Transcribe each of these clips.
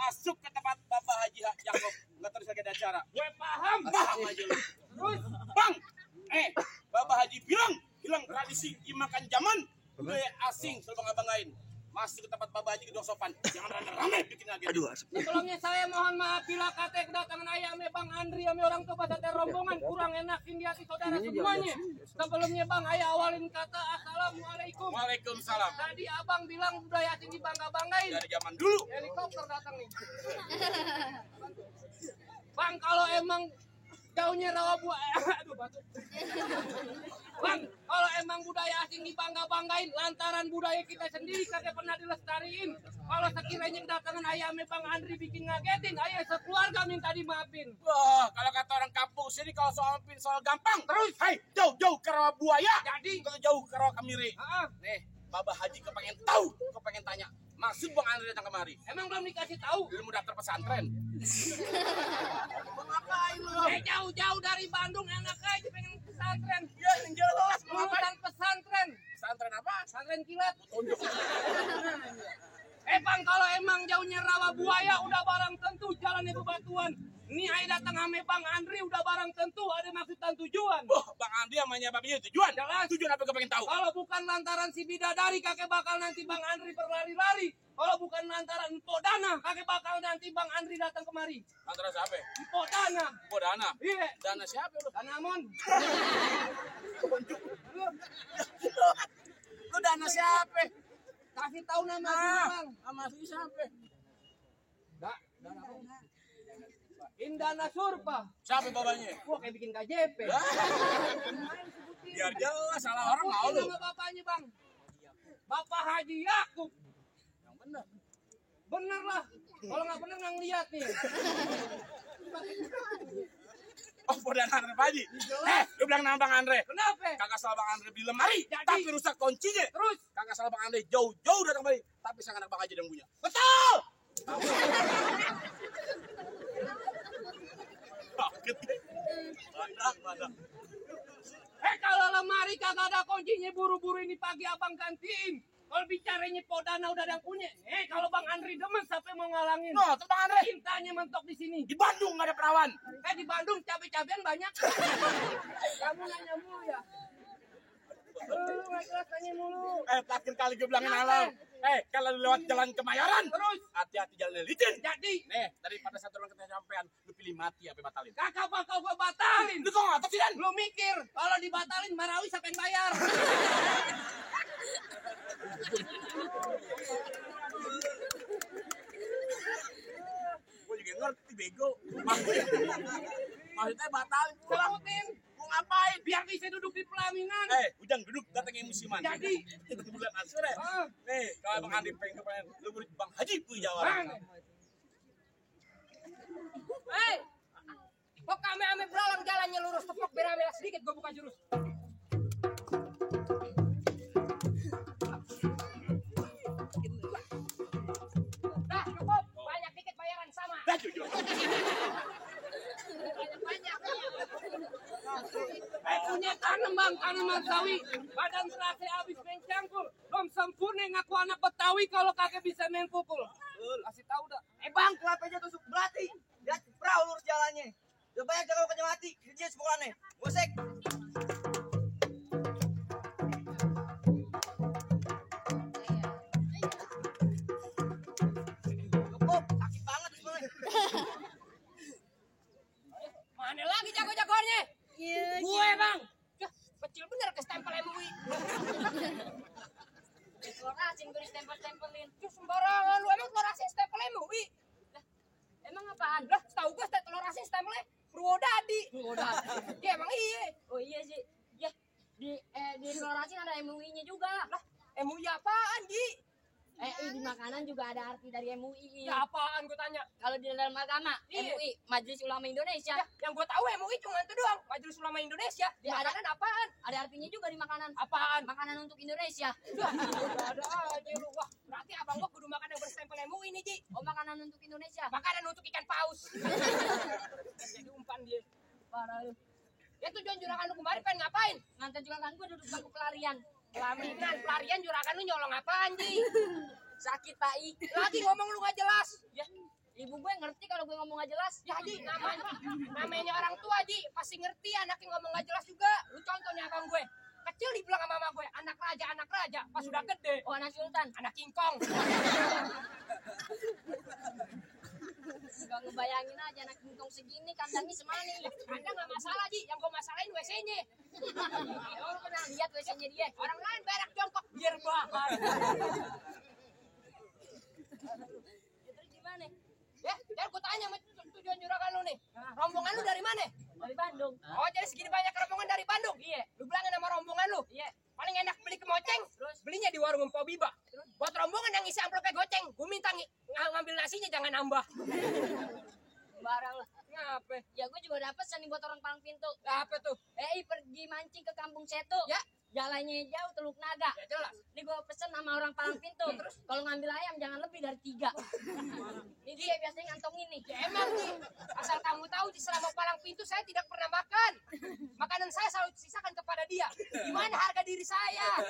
Masuk ke tempat Bapak Haji Yakob, nggak terus lagi ada acara. Gue paham aja lu. Terus, Bang, Bapak Haji bilang tradisi dimakan zaman, gue asing selalu bangga-banggain. Masuk ke tempat Bapak Haji kedua sopan, jangan rame-rame bikin lagi. Aduh, sebelumnya saya mohon maaf bila kata kedatangan ayahnya Bang Andri ame orang tua pada rombongan kurang enakin di hati saudara semuanya. Sebelumnya Bang, ayah awalin kata assalamualaikum. Waalaikumsalam. Tadi abang bilang budaya tinggi bangga-banggain. Dari zaman dulu. Helikopter datang nih. Bang, kalau emang jauhnya rawa buaya, aduh batuk. Bang, kalau emang budaya asing dibangga-banggain, lantaran budaya kita sendiri kagak pernah dilestariin. Kalau sekiranya kedatangan ayamnya Bang Andri bikin ngagetin, ayah sekeluarga minta dimaafin. Wah, kalau kata orang kampung sini kalau soal gampang. Terus, jauh-jauh ke rawa buaya. Jadi, kalau jauh ke rawa kemiri. Nih, Bapak Haji kepengen tahu, kepengen tanya. Maksud Bang Andri datang kemari? Emang belum dikasih tahu? Belum daftar pesantren. Ngapain lu? Jauh-jauh dari Bandung enak aja pengen pesantren. Ya, jelas. Lulusan pesantren. Pesantren apa? Pesantren kilat. Bang, kalau emang jauhnya rawa buaya udah barang tentu jalannya bebatuan. Ini ayah datang ame Bang Andri udah barang tentu ada maksud dan tujuan. Bang Andri namanya babinya tujuan. Jelas. Tujuan apa gue pengen tahu? Kalau bukan lantaran si bidadari kakek bakal nanti Bang Andri berlari-lari. Kalau bukan lantaran Mpok Dana kakek bakal nanti Bang Andri datang kemari. Lantaran siapa? Mpok Dana. Mpok Dana? Iya. Dana siapa lu? Dana Amon. Lu Dana siapa? Kasih tahu nama aslinya Bang. Nama asli siapa? Dana Indana Surpa. Siapa bapaknya? Gua kayak bikin KJP. Biar jelas salah orang mau lu. Nama bapaknya Bang. Bapak Haji Yakob. Yang benar. Bener lah. Kalau nggak bener nggak ngeliat nih. Oh, bodan Andre Pak Haji. Lu bilang nama Bang Andre. Kenapa? Kakak salah Bang Andre di lemari, Jadi, tapi rusak kuncinya. Terus? Kakak salah Bang Andre jauh-jauh datang kembali, tapi sang anak Bang Haji yang punya. Betul! Kalau lemari kagak ada kuncinya buru-buru ini pagi abang gantiin. Kalau bicaranya Podana udah ada yang punya. Kalau Bang Andri demen sampai mau ngalangin. No, tuh Bang Andre. Cintanya mentok di sini. Di Bandung nggak ada perawan. Di Bandung cabai-cabean banyak. Kamu nanya mulu ya. Lu nggak kelas tanya mulu. Terakhir kali gue bilangin alam. Kalau lewat jalan Kemayoran, Terus hati-hati jalan licin. jadi Daripada satu orang kita sampean, lu pilih mati apa batalin? kakak bakal gua batalin. Lu kok ngotot sih, Dan? Lu mikir kalau dibatalin Marawi siapa yang bayar? Gue juga ngerti bego. Maksudnya batalin pulang. Sebutin. Gue ngapain? Biar bisa duduk di pelaminan. Ujang duduk datangin musiman. Jadi. Itu bulan asur ya. Nih, kalau Bang Andi pengen lu murid Bang Haji tuh Jawa. Hei, kok ame-ame belalang jalannya lurus tepok beramela sedikit gue buka jurus. Dah cukup, banyak dikit bayaran sama. Dah jujur. Banyak. Punya tanaman sawi, badan terasa habis mencangkul. Belum sempurna ngaku anak Betawi kalau kagak bisa main pukul. Kasih tahu dah. Bang, kenapa aja tusuk berarti? Lihat perahu lurus jalannya. Udah banyak jaga bukannya mati. Kerja sekolahnya. Gosek. Cukup, sakit banget sebenarnya. Mana lagi jago-jagoannya? Gue bang. Yah, kecil bener ke stempel MUI. Telur asin gue stempel-stempelin. Sembarangan lu emang telur asin stempel MUI. Emang apaan? Lah, setahu gue telur asin stempelnya Purwodadi. Ya emang iya. Oh iya sih. Ya, di telur asin ada MUI-nya juga. Lah, MUI apaan, Ji? Di makanan juga ada arti dari MUI. Ya apaan gue tanya? Kalau di dalam agama, Iya. MUI, Majelis Ulama Indonesia. Ya, yang gue tahu MUI cuma itu doang, Majelis Ulama Indonesia. Di Ya, ada. makanan apaan? Ada artinya juga di makanan. Apaan? Makanan untuk Indonesia. Ada aja lu. Wah, berarti abang gua kudu makan yang berstempel MUI nih, Ji. Oh, makanan untuk Indonesia. Makanan untuk ikan paus. Jadi umpan dia. Parah lu. Ya tujuan juragan lu kemarin pengen ngapain? Ngantar juga kan gue duduk bangku pelarian. Pelaminan, pelarian juragan lu nyolong apaan, Ji? Sakit, Pak I. Lagi ngomong lu gak jelas. Ya, ibu gue ngerti kalau gue ngomong gak jelas. Ya, Ji, namanya orang tua, Ji. Pasti ngerti anaknya ngomong gak jelas juga. Lu contohnya abang gue. Kecil dibilang sama mama gue, anak raja. Pas udah gede, Oh, anak sultan. anak kingkong. Gak ngebayangin aja anak kingkong segini kandangnya semani. Anda gak masalah, Ji. Yang gue masalahin WC-nya. Oh, lu pernah lihat WC-nya dia? Orang lain berak jongkok biar bahan. Ya, terus gimana? Ya gue tanya sama tujuan juragan lu nih. Rombongan lu dari mana? Dari Bandung. Oh, jadi segini banyak rombongan dari Bandung? Iya. Lu bilangin sama rombongan lu? Iya. Paling enak beli kemoceng, Terus? belinya di warung Mpok Biba. Buat rombongan yang isi amplopnya goceng, gue minta ngambil nasinya jangan nambah. Barang lah. Ngapa? Ya gue juga dapet nih buat orang palang pintu. Apa tuh? Pergi mancing ke Kampung Setu. Ya. Jalannya jauh Teluk Naga. Ya jelas. Ini gue pesen sama orang palang pintu. Terus kalau ngambil ayam jangan lebih dari 3. Ini dia biasanya ngantong ini. Ya emang nih, asal kamu tahu di selama palang pintu saya tidak pernah makan. Makanan saya selalu disisakan kepada dia. Gimana harga diri saya?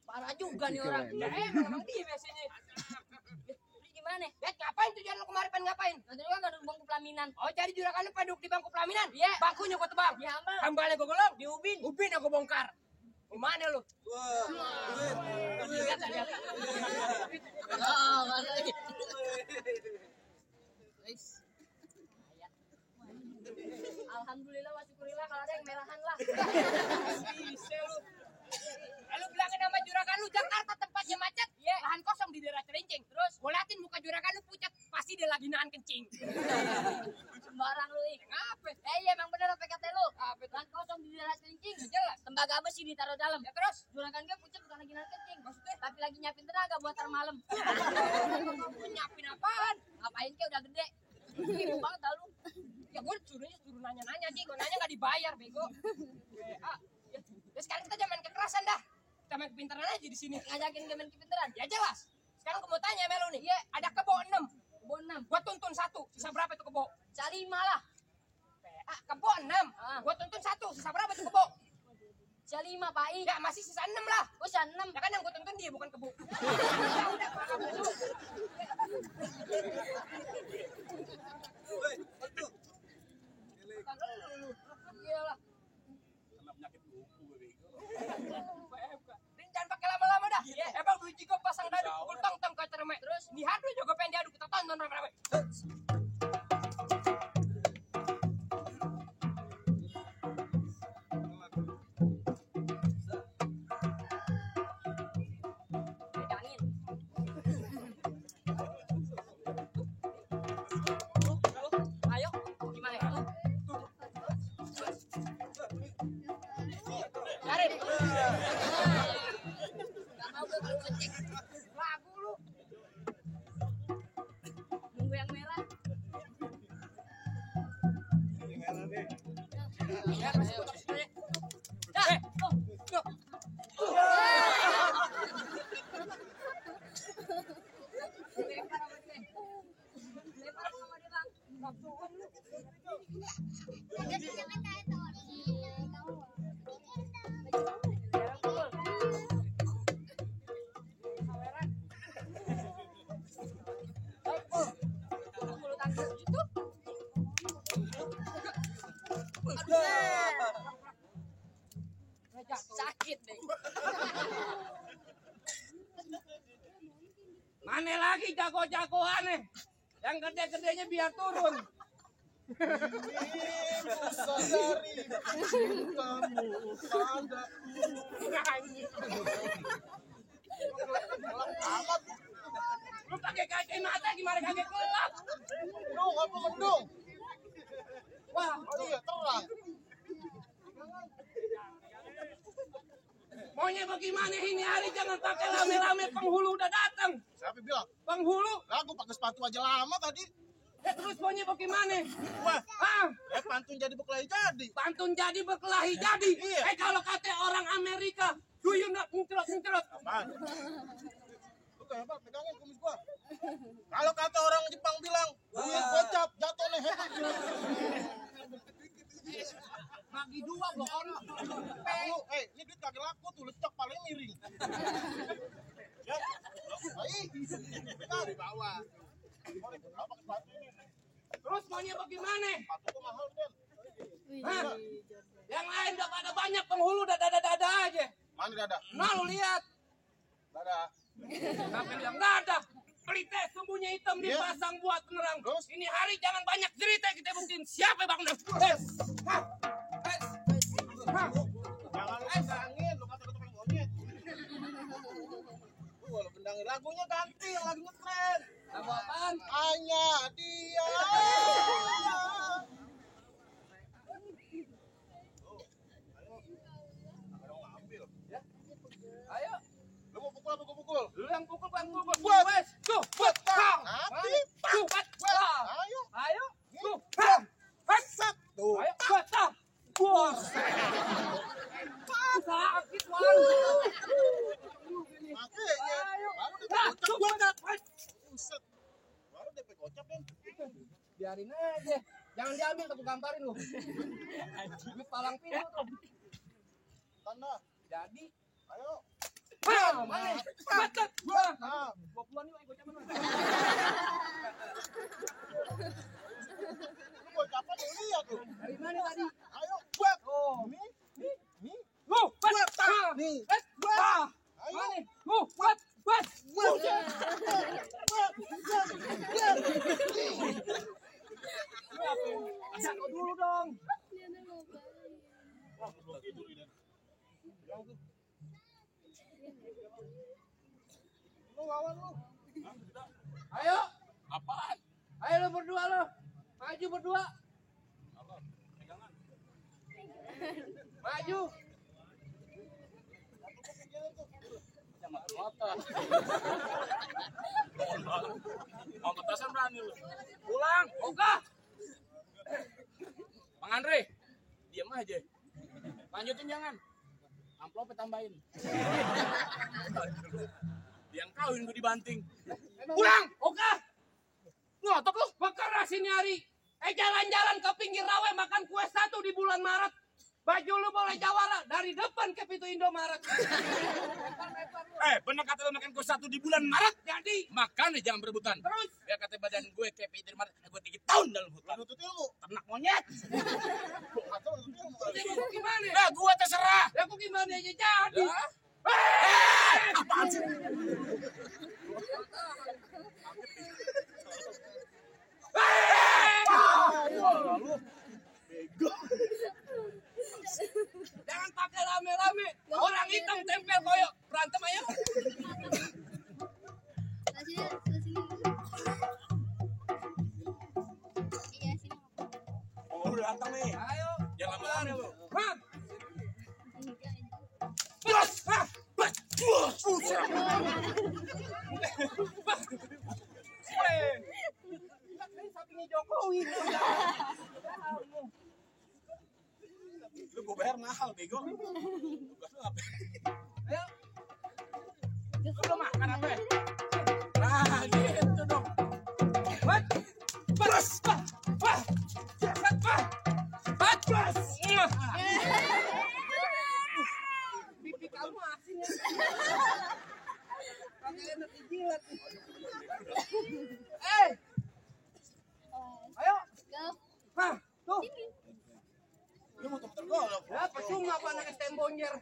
Parah juga nih orang. Ya emang dia biasanya. Terus gimana? Ya ngapain tujuan lu kemarin pengen ngapain? Nanti juga gak duduk bangku pelaminan. Oh jadi juragan lu pada duduk di bangku pelaminan? Iya. Bangkunya gue tebang. Ya ampun. Hambalnya gue golong. Di ubin. Ubin yang gue bongkar. Gimana lu? Lihat. Oh, makanya. Alhamdulillah wa syukurillah kalau ada yang merahan lah. Bisa lu. Lu bilangin sama juragan lu Jakarta tempatnya macet. Iya. Lahan kosong di daerah Celincing. Terus gue liatin muka juragan lu pucat. Pasti dia lagi nahan kencing. Sembarang lu ih. Ngapa? Iya emang bener apa kata lu. Apa itu? Lahan kosong di daerah Celincing. Jelas. Tembaga besi ditaruh dalam. Ya terus? Juragan gue pucat bukan lagi nahan kencing. Maksudnya? Tapi lagi nyiapin tenaga buat tar malam. Lu nyapin apaan? Ngapain ke udah gede. Ibu banget dah lu. Ya gue suruh nanya-nanya sih. Gue nanya gak dibayar bego. WA. Ya sekarang kita zaman kekerasan dah. Kita main kepintaran aja di sini. Ngajakin game kepinteran. Ya jelas. Sekarang gue mau tanya sama lu nih. Iya. Ada kebo 6. Kebo 6. Gua tuntun 1. Sisa berapa tuh kebo? Sisa 5 lah. Kebo 6. Gua tuntun 1. Sisa berapa tuh kebo? Sisa 5 Pak I. Ya masih sisa 6 lah. Oh sisa 6. Ya kan yang gua tuntun dia bukan kebo. Ya udah makan dulu. Iyalah. Kena penyakit kuku bego. Jangan pakai lama-lama dah. Emang duit juga pasang dadu pukul tong-tong ke cermek. Terus di hadu juga pengen diadu kita tonton rame-rame. Pegangin. Ayo, gimana ya? Gue yang merah. Ya, masih kotak situ ya. Dah. Tuh. Lempar sama dia. Lempar sama dia, Bang. Bulu tangkis itu. Sakit deh. Mana lagi jago-jagoan nih? Yang gede-gedenya biar turun. Sadari kamu padaku. Lu pakai kacamata gimana kagak gelap? Mendung, apa mendung? Wah, Oh iya, terang. maunya bagaimana ini hari jangan pakai lame-lame, penghulu udah datang. Siapa bilang? Penghulu, Aku pakai sepatu aja lama tadi. terus maunya bagaimana? Wah, Ah, pantun jadi berkelahi jadi. pantun jadi berkelahi jadi. Iya. Kalau kata orang Amerika, do you not ngcerot. Apaan? Lu kayak apa? Pegangin kumis gua. Kalau kata orang Jepang bilang, gocap, jatuh nih hebat. Bagi dua blok orang. Lu, ini duit kagak laku tuh, lecok paling miring. Ya, baik. Kita di bawah. Apa pakai sepatu ini? Terus maunya bagaimana? Sepatu gua mahal, Den. Hah? Yang lain udah pada banyak, penghulu udah dada-dada aja. Mana dada? Nah lu lihat, Dada. siapa yang dada? Pelite sumbunya hitam dipasang buat penerang. Terus? Ini hari jangan banyak cerita, kita buktiin siapa Bang Nas. Hah? Hah? Jangan lu gendangin, lu kata tukang monyet. Lu gendangin lagunya ganti, yang lagi ngetren. Lagu apaan? Hanya dia. Ayo, Lu mau pukul apa gua pukul? lu yang pukul, pukul. Buat. Wes, tuh, buat. Bang. Nanti. Tuh, buat. Bang. Ayo. Ayo, tuh, bang. Bang. Tuh. Ayo, buat, bang. Bos. Sakit, Bang. Makanya. Ayo. Baru DP Nah, gocap. tuh, buat. Buset. Baru DP gocap, Den. Biarin aja. Jangan diambil, aku gambarin lu. Ini palang pintu tuh. Tanda. Jadi, Ayo. mana? Batet. Wah. Nah. Gua keluar yuk, gua caman. Lu gocapan lu lihat tuh. Dari mana tadi? Ayo. Buat. Oh. Nih. Nih. Lu, buat. Nih. Wah. Ayo. Mana? Lu, buat. Jangan dulu dong. Lu lawan lu. Ayo. Apaan? Ayo lu berdua lo. Maju berdua. Maju. Mau petasan berani lu. Pulang. Oka. Bang Andre, diam aja. Lanjutin jangan. Amplopnya tambahin. Yang kawin gue dibanting. Pulang. Oka. Ngotot lu. Bekeras ini hari. Jalan-jalan ke pinggir rawa makan kue 1 di bulan Maret. Baju lu boleh jawara dari depan ke pintu Indomaret. Bener kata lu makan kue 1 di bulan Maret. Jadi Makan jangan berebutan. terus Biar kata badan gue kayak pintu Maret. Gue 3 tahun dalam hutan. Lutut ilmu. Ternak monyet. Atau lutut ilmu. dia mau gimana? Gue terserah. Ya aku gimana aja jadi. Apaan sih? Jangan pakai rame-rame. Orang hitam tempel koyok. Berantem ayo. Oh, udah datang nih. Ayo. Jangan lama-lama lu. Hah? Bos! Hah? Bos! Bos! kawin. Lu gue bayar mahal bego. Tugas lu apa? Ayo. Lu makan apa? Nah, gitu dong. Wat. Bas. Wah. Cepat, Pak. Bas. Pipi kamu asin ya. Kagak enak dijilat. Ayo. Hah, tuh. Lu mau muter golok. Ya, percuma apa anak STM Bonjer.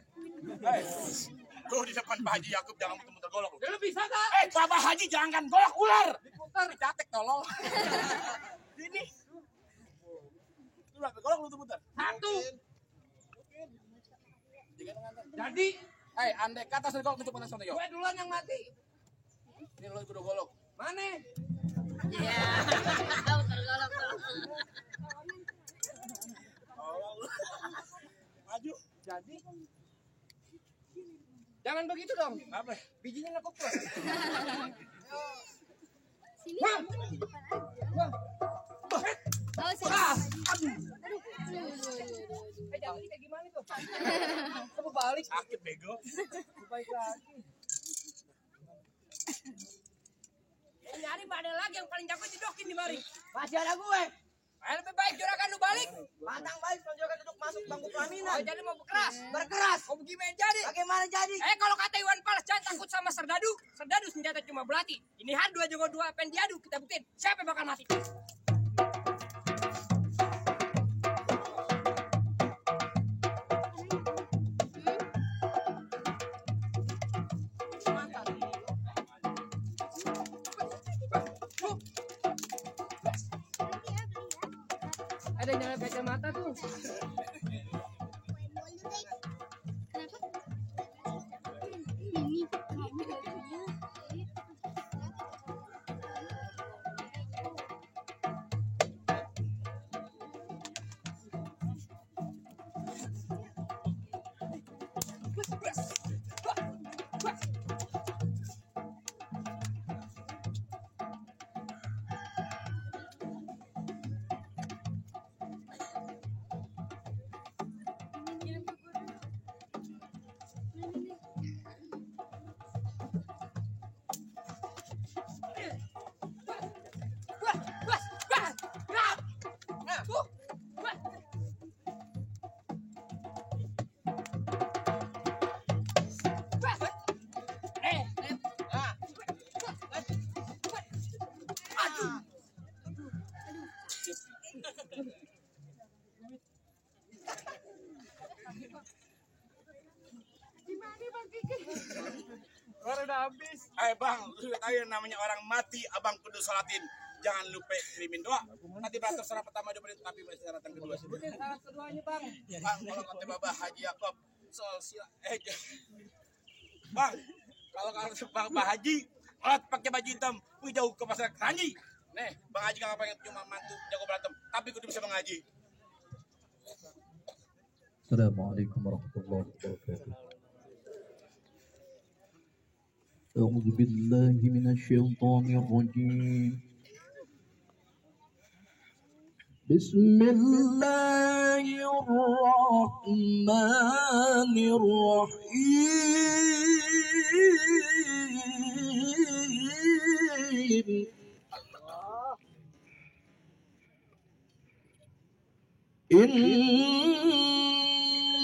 Lu di depan Pak Haji Yakub jangan muter golok lu. Ya lu bisa gak? Bapak Haji jangan golok ular. Diputar. Dicatek tolol. Sini. Lu berapa golok lu tuh muter? Satu. Jadi, Andai kata saya golok tutup sono yo. gue duluan yang mati. Ini lu kudu golok. Mana? Iya. Tahu tergolong. Maju. Jadi, jangan begitu dong. Apa? Bijinya nekuk tuh. Sini. Wah. Wah. Oh, sini. Ah. Aduh. Jangan kayak gimana tuh? Kamu balik. Sakit bego. Baik lagi. Nyari pada lagi yang paling jago didokin di mari. Masih ada gue. Ayo lebih baik juragan lu balik. Pantang balik tonjokan duduk masuk bangku pelaminan. Oh jadi mau berkeras. Berkeras. Oh gimana jadi? Bagaimana jadi? Kalau kata Iwan Fals jangan takut sama serdadu. Serdadu senjata cuma belati. Ini har dua jago dua pen diadu. Kita buktiin siapa yang bakal mati. Ada yang nyala kacamata tuh. Udah habis. Bang, lu lihat aja namanya orang mati, abang kudu sholatin. Jangan lupa kirimin doa. Nanti beratur secara pertama 2 menit, tapi masih syarat yang kedua. Sebutin syarat keduanya, Bang. Bang, kalau kata Bapak Haji Yakub, soal sila, Bang, kalau Bapak Haji, pakai baju hitam, jauh ke pasar Keranji. Nih, Bang Haji kagak pengen cuma mantu jago berantem, tapi kudu bisa mengaji. Assalamualaikum warahmatullahi wabarakatuh. أعوذ بالله من الشيطان الرجيم. بسم الله الرحمن الرحيم.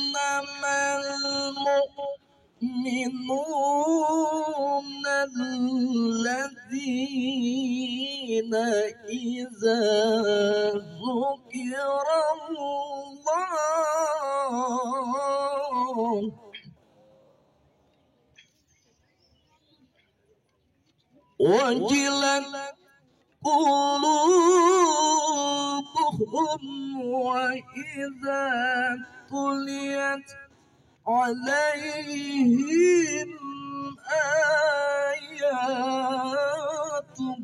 إنما المؤمنون الذين إذا ذكر الله وجلت قلوبهم وإذا تليت عليهم آياته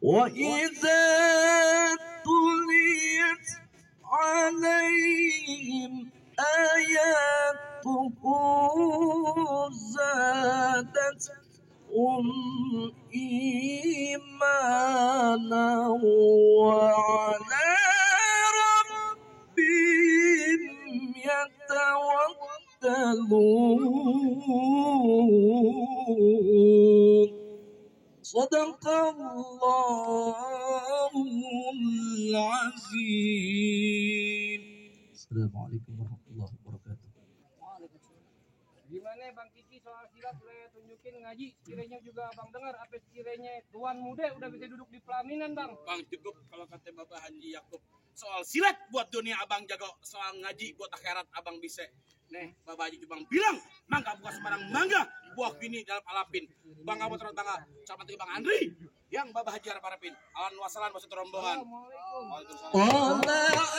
وإذا تليت عليهم آياته زادتهم إيمانا وعلى ربهم يتوكلون صدق الله العظيم. Assalamualaikum warahmatullahi wabarakatuh. Gimana Bang Kiki soal silat boleh tunjukin ngaji sekiranya juga Bang dengar apa sekiranya tuan muda udah bisa duduk di pelaminan Bang. Bang cukup kalau kata Bapak Haji Yakub soal silat buat dunia abang jago, soal ngaji buat akhirat abang bisa. Nih Bapak Haji Bang bilang mangga bukan sembarang mangga, buah bini dalam alapin. Bang kamu terus tangga sama Bang Andri yang Bapak Haji harap-harapin. Alan wasalan masuk rombongan. Waalaikumsalam.